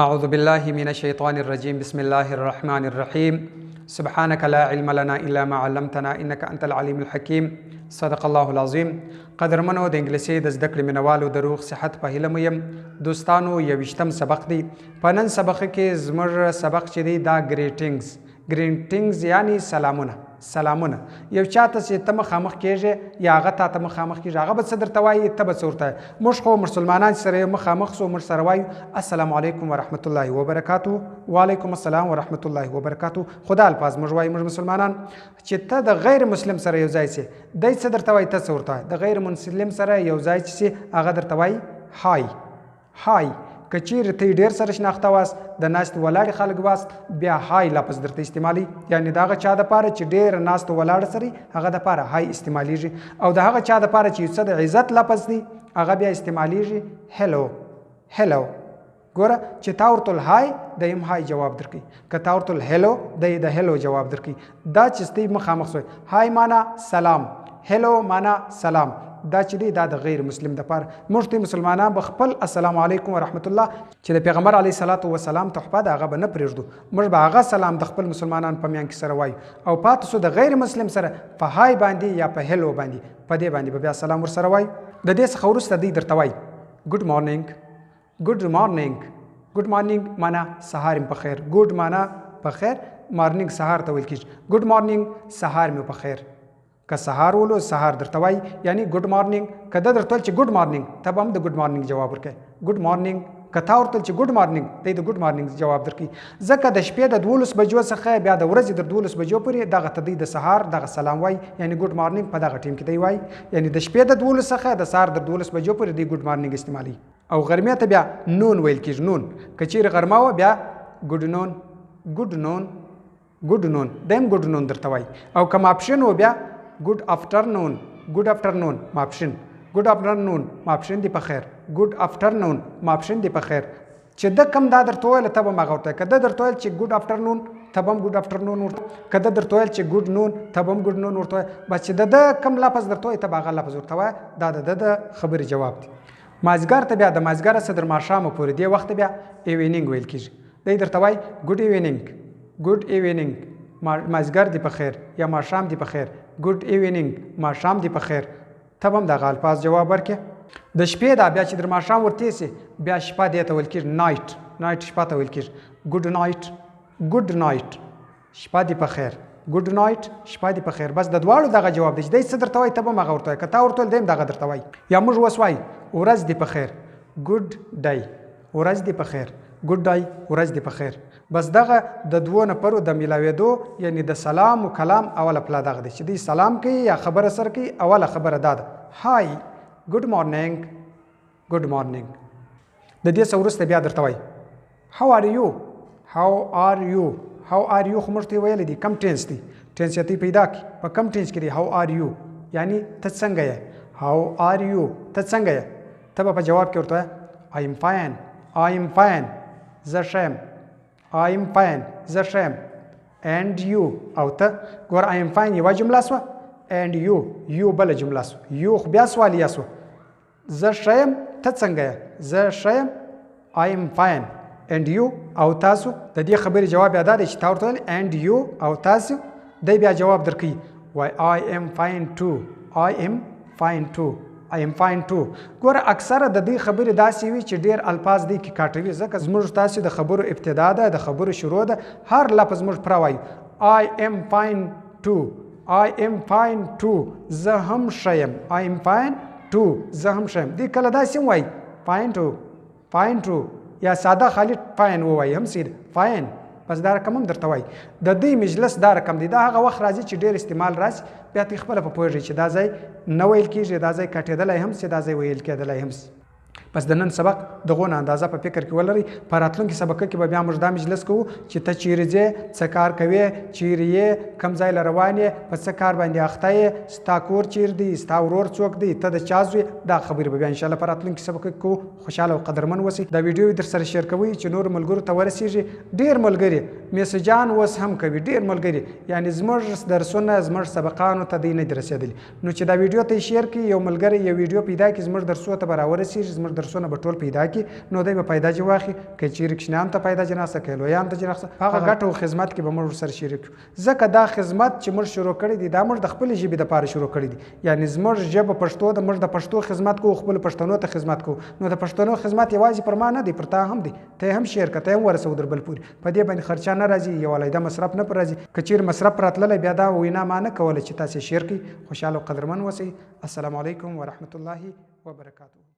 أعوذ بالله من الشيطان الرجيم، بسم الله الرحمن الرحيم. سبحانك لا علم لنا إلا ما علمتنا إنك أنت العليم الحكيم. صدق الله العظیم. قدرمنو د انګلیسي د زده کړې مینهوالو، د روغ صحت په هیله مو یم. دوستانو، 21 سبق دی. په نن سبق کې زموږ سبق چې دی دا greetings. Greetings یعنی سلامونه. سلامونه یو چاته چې ته مخامخ کېږې یا هغه تا ته مخامخ کېږي، هغه به څه درته وایي، ته به څه ورته وایې. موږ خو مسلمانان چې سره یو مخامخ سو، موږ سره وایو السلام علیکم ورحمت الله وبرکاتو، وعلیکم السلام ورحمت الله وبرکاتو. خو دا الفاظ موږ وایو. موږ مسلمانان چې ته د غیر مسلم سره یو ځای سې، دی څه درته وایي، ته څه ورته وایې. د غیر مسلم سره یو ځای چې سې، هغه درته وایي hi. Hi که چیرې ته یې ډېر سره شناخته واست، د ناستې ولاړې خلک واست، بیا hi لفظ درته استعمالوي. یعنې د هغه چا دپاره چې ډېر ناستو ولاړ سره وي، هغه دپاره hi استعمالیږي. او د هغه چا دپاره چې یو څه د عزت لفظ دی، هغه بیا استعمالیږي hello. Hello ګوره چې تا ورته ویل hi، دی هم hi جواب درکوي. که تا ورته ویل hello، دی د hello جواب درکوي. دا چې دی مخامخ سوی، hi معنا سلام، hello معنا سلام. دا چې دی دا د غیر مسلم دپاره. موږ ته مسلمانان به خپل السلام علیکم ورحمت الله چې د پیغمبر علیه صلات وسلام تحفه ده، هغه به نه پرېږدو. موږ به هغه سلام د خپل مسلمانان په میان کې سره وایو. او پاتې سو د غیر مسلم سره په hi باندې یا په hello باندې، په دې باندې به بیا سلام ورسره وایو. د دې څخه وروسته دی درته وایي good morning. Good morning. Good morning معنا سهار مې په خیر. Good معنا په خیر، morning سهار ته ویل کېږي. Good morning سهار مې په خیر. که سهار ولو سهار درته وایي، یعنی good morning. که ده درته ویل چې good morning، ته به هم د good morning جواب ورکوې. Good morning. که تا ورته ویل چې good morning، دی د good morning جواب درکوي. ځکه د شپې د 12 بجو څخه بیا د ورځې تر 12 بجو پورې دغه ته دی د سهار دغه سلام وایي، یعنی good morning په دغه ټیم کې دی وایي. یعنی د شپې د 12 څخه د سهار تر 12 بجو پورې دی good morning استعمالوي. او غرمې ته بیا noon ویل کېږي. Noon که چیرې غرمه وه بیا good noon. Good noon. Good noon دی هم good noon درته وایي. او که ماپښین و بیا good afternoon. Good afternoon ماپښین. Good afternoon ماپښین دی په خیر. Good afternoon ماپښین دی په خیر. چې ده کوم دا درته وویل، ته به هم هغه ورته وایې. که ده درته وویل چې good afternoon، ته به هم good afternoon ورته. که ده درته وویل چې good noon، ته به هم good noon ورته وایې. بس چې د ده کوم لفظ درته وایي، ته به هغه لفظ ورته وایې. دا د ده د خبرې جواب دی. مازدیګر ته بیا د مازدیګر څخه تر ماښامه پورې دې وخت ته بیا evening ویل کېږي. دی درته وایي good evening. Good evening مازدیګر دی په خیر یا ماښام دی په خیر. Good evening ماښام دی په خیر. ته به هم دغه الفاظ جواب ورکړې. د شپې دا بیا چې در ماښام ورتېر سي، بیا شپه دې ته ویل کېږي night. Night شپه ته ویل کېږي. Good night. Good night شپه دې په خیر. Good night شپه دې په خیر. بس د دواړو دغه جواب دی چې دی څه درته وایي، ته به هم هغه ورته وایې. که تا ورته ویل، دی هم دغه درته وایي. یا موږ اوس وایو ورځ دې په خیر. Good day ورځ دې په خیر. Good day ورځ دې په خیر. بس دغه د دوو نفرو د میلاوېدو یعنی د سلام و کلام اوله پلا دغه دی چې دی سلام کوي یا خبره سره کوي. اوله خبره دا ده hi، good morning. Good morning. د دې څخه وروسته بیا درته وایي how are you. How are you. How are you خو موږ ته یې ویلی دی کوم tense دی، tense یې ته پیدا کړي په کوم tense کې دی. How are you یعنی ته څنګه یې. How are you ته څنګه یې. ته به په جواب کې ورته وایې I am fine. I am fine زه ښه یم. I am fine زه ښه یم. And you او ته. ګوره I am fine یوه جمله سوه، and you you بله جمله سوه. You خو بیا سوالیه سوه. زه ښه یم، ته څنګه یې. زه ښه یم، I am fine. And you او تاسو. د دې خبرې جواب بیا دا دی چې تا ورته ویل and you او تاسو، دی بیا جواب درکوي وایي I am fine too. I am fine too. I am fine too. ګوره اکثره د دې خبرې داسې وي چې ډېر الفاظ دی کې کاټوي، ځکه زموږ تاسو د خبرو ابتدا ده، د خبرو شروع ده، هر لفظ موږ پوره وایو. I am fine too. I am fine too. زه هم ښه یم. I am fine too. زه هم ښه یم. دی کله داسې هم وایي fine too. Fine too یا ساده خالي fine ووایي هم صحیح ده. Fine بس دا رقم هم درته وایي. د دې مجلس دا رقم دی. دا هغه وخت راځي چې ډېر استعمال راسي، بیا ته خپله په پوهېږئ چې دا ځای نه ویل کېږي، دا ځای کټېدلی هم سي، دا ځای ویل کېدلی هم سي. بس د نن سبق دغو نه اندازه په فکر کې ولرئ. په راتلونکي سبق کې به بیا موږ دا مجلس کوو چې ته چیرې ځې، څه کار کوې، چیرې یې، کوم ځای له روان یې، په څه کار باندې اخته یې، ستا کور چیرې دی، ستا ورور څوک دی، ته د چا زوی. دا خبرې به بیا انشاءالله په راتلونکي سبق کې کوو. خوشحاله او قدرمن اوسئ. دا ویډیو در سره share کوئ چې نورو ملګرو ته ورسیږي. ډېر ملګري میسجان اوس هم کوي، ډېر ملګري یعنی زموږ درسونه زموږ سبقانو ته دی نه دي رسېدلي. نو چې دا ویډیو ته یې share کړي، یو ملګری یو ویډیو پیدا کړي، زموږ درسو ته به راورسیږي، زموږ درسونه به ټول پیدا کړي، نو دی به فایده جې واخلي. که چیرې کوچنیانو ته فایده جې ناسته، که لویانو ته جې ناسته، په هغه ګټه او خدمت کې به موږ ورسره شریک یو. ځکه دا خدمت چې موږ شروع کړی دی، دا موږ د خپلې ژبې دپاره شروع کړی دی. یعنې زموږ ژبه پښتو ده، موږ د پښتو خدمت کوو، خپلو پښتنو ته خدمت کوو. نو د پښتنو خدمت یوازې پر ما نه دی، پر تا هم دی. ته هم share کړه، ته هم ورسوه در بل پورې. په دې باندې خرچه نه راځي، یو علیحده مصرف نه پر راځي. که چیرې مصرف راتللی، بیا دا وینا ما نه کوله چې تاسې share کړئ. خوشحاله او قدرمن اوسئ. السلام علیکم ورحمت الله وبرکاته.